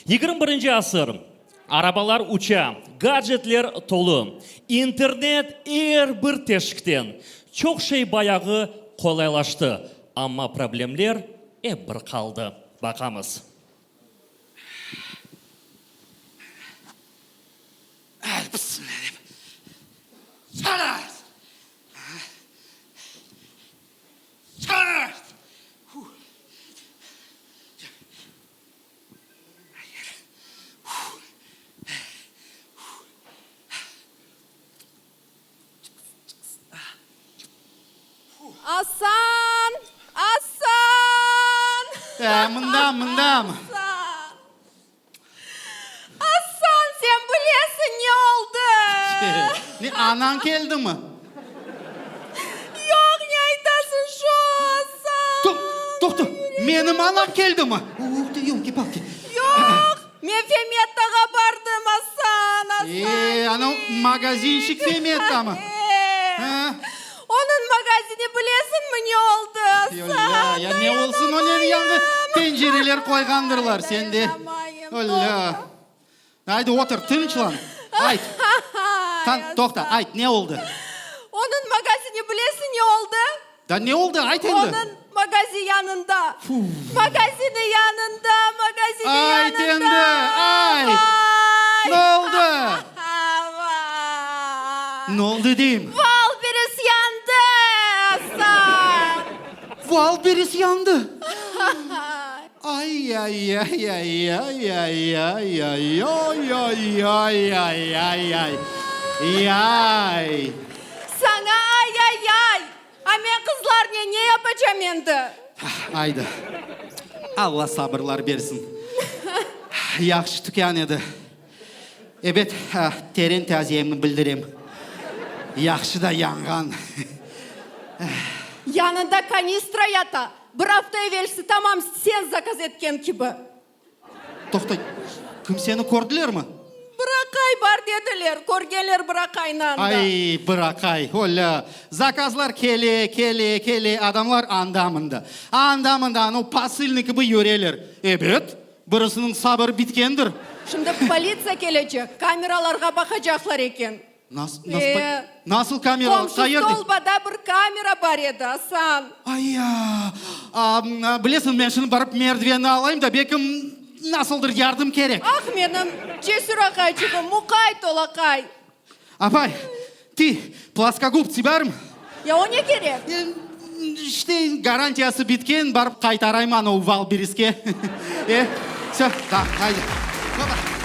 21 asır. Arabalar uça, gadjetler tolu, internet er bir teşikten. Çoq şey bayağı qolaylaştı, amma problemler ep bir qaldı. Baqamız. Asan! Asan! E, mındam, mındam. Asan! Asan, sen bilesiñ ne oldı? Ne, anañ keldimi? Yoq, ne aytasıñ şu, Asan? Toq, toqta, menim anam keldimi? Uh te, yolki-palki. Yoq, men Femettağa bardım, Asan, Asan. E, anav magazinşik Femettamı? E, Ha? onıñ magazini bilesiñmi ne oldı, Asan? Yolla, ya ne olsun, o ne yañı pencereler qoyğandırlar sende. Dayanamaym, Yolla. Aydı, otur, tınçlan. Ayt. Tan, toqta, ayt, ne oldı? Onıñ magazini bilesiñ ne oldı? Da ne oldı, ayt endi. Onıñ magazi yanında. Magazini yanında, magazini Ayt yanında. endi, ayt. Vay! Ne oldı? Vay! Ne oldı deyim? Valberis yandı, Asan! Valberis yandı? Ay-ay-ay-ay-ay-ay-ay-ay-ay-ay-ay-ay-ay! Saña ay-ay-ay! A men qızlarnen ne yapacam endi? Aydı, Alla sabırlar bersin. Yahşı tükân edi. Ebet, teren taziyemni bildirem. Yahşı da yanğan. Yanında kanistra yata. Bir afta evelsi tamam sen zakaz etken kibi. Toqta, kimseni kördilermi? Bir aqay bar dediler, körgenler bir aqaynı anda. Ay, bir aqay, olâ! Zakazlar kele, kele, kele, adamlar anda-mında, anda-mında, anau posılnıy kibi yüreler. Ebet, birisiniñ sabırı bitkendir. Şimdi politsiya kelecek, kameralarğa baqacaqlar eken. Nas, nas, nasıl kamera? Qomşu stolbada bir kamera bar edi, Asan. Ay-ya! Bilesiñ, men şimdi barıp merdivenni alayım da, belkim, nasıldır yardım kerek. Ah, menim cesür aqayçığım, muqayt ol, aqay! Apay, ti, ploskogubtsi barmı? Ya o ne kerek? İşte, garantiyası bitken, barıp qaytarayım anavı Valberiske. E, vse, da, haydi. Hopa!